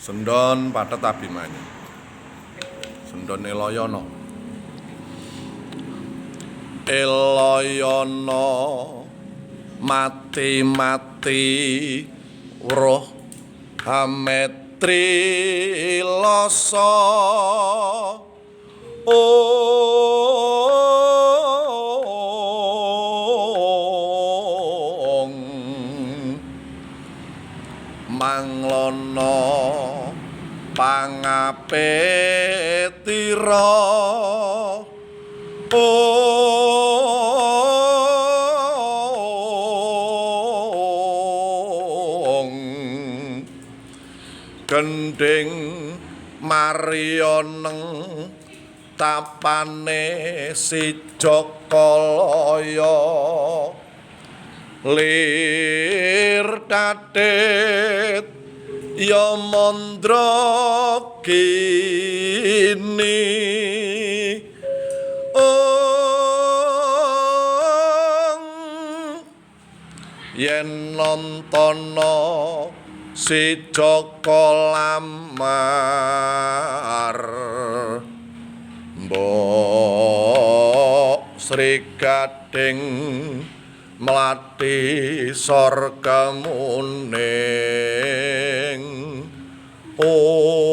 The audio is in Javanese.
Sendon pathet Abimanyu. Sendon Eloyono. Eloyono mati-mati weruh Hametri lasa. Ong manglono pangapetira. Ong gending Maria neng tapane si Jakalaya lir tatit ya mandra gini. Ong yen nontono si Jaka lamar mbok Sri Gading mlati sor kemuning. Ong.